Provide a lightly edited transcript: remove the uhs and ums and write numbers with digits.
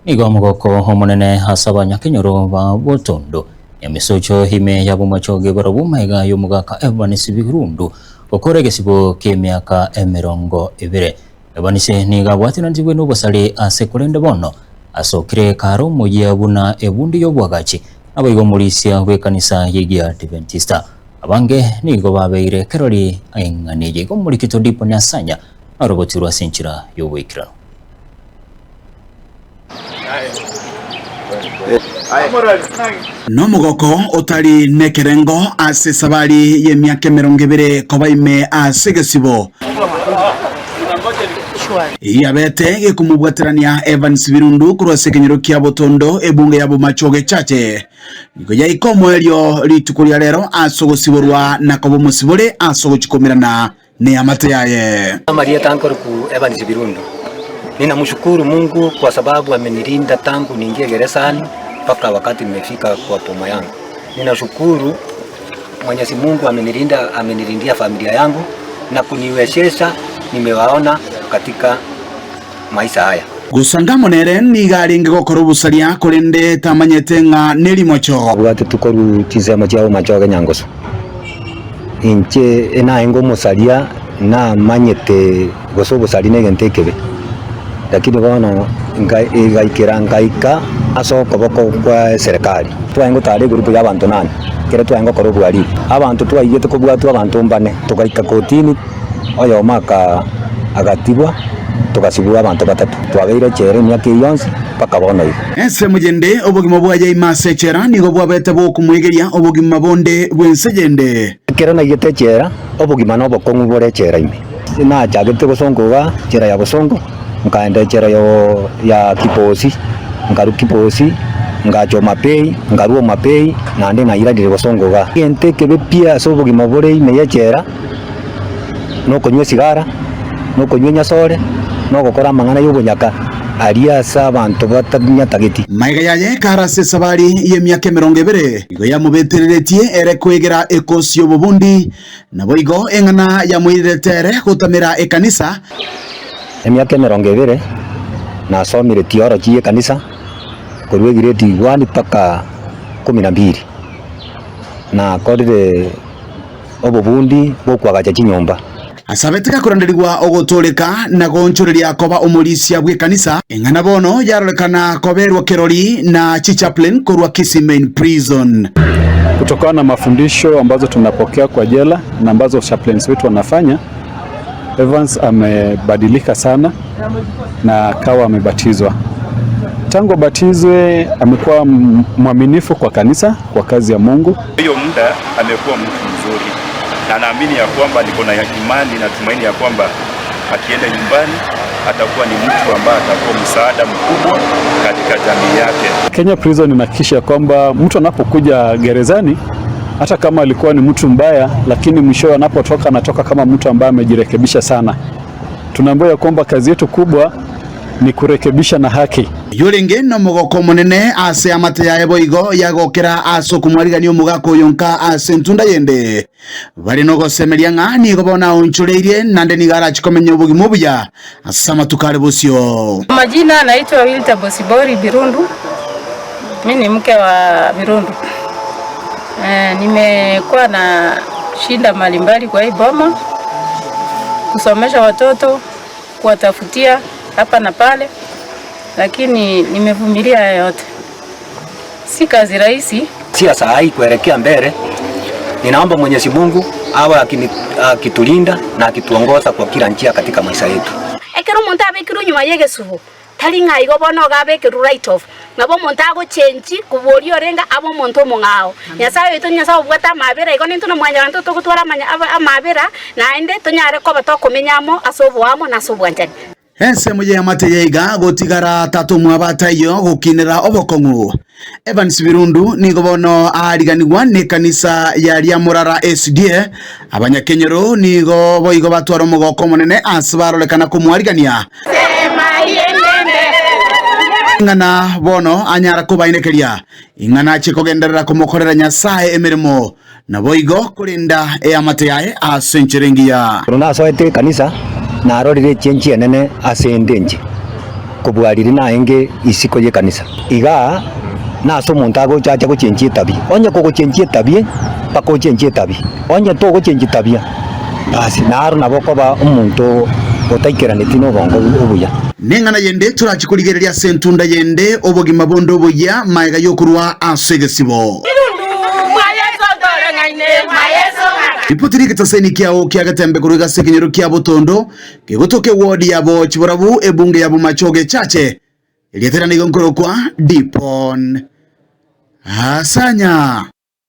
Nigo omogoko omonene ase abanyakenyoro ba Botondo, Nyamesocho ime ya Bomachoge barabwo magega y'omogaka Evans Birundu gokora egesibo ki'emiaka emerongo ebere. Evans nigo abwatanantigwe nobosari ase korende bono asokire kare omoyia buna ebundi y'oboagachi naboigo omorisia bw'ekanisa y'Egiadventista. Abange nigo babeire kerori eng'ana eye. Igo omorikito Dipo Nyasanya narogotirwe ase enchera y'oboikeranu. Nomogoko otari nekerengo ase esabari y'emiaka emerongo ebere koba ime ase egesibo yabete gekomobwaterania Evans Birundu korwa ase ekenyoro kia Botondo ebunge ya Bomachoge Chache. Nigo yaika omoerio rituko ria rero ase ogosiborwa na koba omosibore ase ogochia komerana neamate yaye. Amarieta nkoruku Evans Birundu. Ninamshukuru Mungu kwa sababu amenilinda tangu niingie gerezani mpaka wakati nimefika kwa boma yangu. Ninashukuru Mwenyezi Mungu amenilinda, amenilindia familia yangu na kuniwezesha nimewaona katika maisha haya. Gosanga amo nere nigo arenge gokora obosaria, korende tamanyete ng'a nerimocho. Abwate tukorwa chinsemo chia bomachoge nyangoso. Inche naenge omosaria namanyete gose obosaria negento ekebe, lakini bono egaikera nkaika ase okoboko kwa eserekari. Twaye gotara egurupu ya abanto nane, ekero twaye gokora obohalifu, abanto twaigete kobwatwa abanto mbane, togaika kotini. Oyomo agatigwa, togasibwa abanto batato. Twabeire echela emiaka eyio yonsi mpaka bono iga. Ensemo yende, obogima bwaye ime ase echela nigo bwabete bokomwegeria obogima bonde bw'ense yende. Ekero naigete echela, obogima nobokong'u bore echela ime. Nachagete gosonga iga echela ya bosongo, nkaenda echela ya Kibosi, nkarwa Kibosi, ngacha Homabay, nkarwa Homabay, naende nairanire gosonga igaa. Egento ekebe pi ase obogima bore ime y'echela. nokonywa esigara, nokonywa enyasore, nogokora amang'ana y'obonyaka aria ase abanto batanyatageti. Magega yaye kare ase esabari y'emiaka emerongo ebere, igo yamobetereretie ere kwegera ekosi y'obobundi, naboigo eng'ana yamoirerete ere gotamera ekanisa. Emiaka emerongo ebere nasomire theology y'ekanisa korwa egrade one mpaka kumi na mbili, nakorire. obobundi bw'okoagacha chinyomba. Asabete gakoranderigwa ogotooreka na goonchoreria koba omorisia bw'ekanisa, eng'ana bono yarorekana koberwa kerori na chichaplain korwa Kisii Main Prison. Kutokana na mafundisho ambazo tunapokea kwa jela na ambazo chaplains wetu wanafanya, Evans amebadilika sana na akawa amebatizwa. Tangu abatizwe amekuwa mwaminifu kwa kanisa, kwa kazi ya Mungu. Hiyo muda amekuwa mtu mzuri na naamini ya kwamba niko na imani na tumaini ya kwamba akienda nyumbani atakuwa ni mtu ambaye atakuwa msaada mkubwa katika jamii yake. Kenya Prison inahakikisha kwamba mtu anapokuja gerezani hata kama alikuwa ni mtu mbaya, lakini mwishowe anapotoka anatoka kama mtu ambaye amejirekebisha sana. Tunaambiwa ya kwamba kazi yetu kubwa ni kurekebisha na haki. Oyio nomogoko omonene ase amate yaye boigo yagokera ase okomwarigania omogaka oyo nka ase entunda yende. Bare nogosemeria ng'a nigo bono aonchoreirie naende nigo arache komenya obogima obuya ase amatuko are bosio. Kwa majina naitwa Wilta Bosibori Birundu, mi ni mke wa Birundu. E, nimekuwa na shinda mbalimbali kwa hii boma, kusomesha watoto, kuwatafutia hapa na pale, lakini nimevumilia haya yote. Si kazi rahisi. Si saa hii kuelekea mbele, ninaomba Mwenyezi Mungu awe akitulinda na akituongoza kwa kila njia katika maisha yetu. Ekero omonto abekirwe nyuma y'egesubo, tari ng'a igo bono iga abekerwe right off, nabo omonto agochenchi kobua oria orenge abe omonto omong'ao. Nyasae oito Nyasae obwate amaabera igo nintwe na mwanyabanto togotwara amaabera naende tonyare koba tokomenya amo ase oboamo na ase obwanchani. Ensemo y'eamate yaiga gotigara tata omwabo ataiyo gokinera obokong'u. Evans Birundu nigo bono aariganigwa n'ekanisa ya Riamorara SDA. Abanyakenyoro nigo boigo batwara omogoko omonene ase barorekana komoarigania. Ing'ana bono anyara kobainekeria ing'ana achie kogenderera komokorera Nyasae emeremo Naboigo korenda eamate yaye ase enchera engiya. Ekero nasoete ekanisa, narorire echenchi enene ase ende inche. kobua riria naenge isiko y'ekanisa. Igaa nase omonto agocha acha gochenchia etabia. Onye kogochenchia etabia, mpaka ochenchie etabia. Onye togochenchia tabia, basi naro nabo okoba omonto otaikeraneti nobongo obuya. Neng'ana yende torache korigereria ase entunda yende, obogima bonde oboyia, magega y'okorua ase egesibo. Ripoti ri'egetaseni kiao kia Getembe korwa ase ekenyoro kia Botondo, kegotoka ewodi yabo Chiborabu, ebunge ya Bomachoge Chache, erieta riane nigo nkorokwa Dipon Asanya.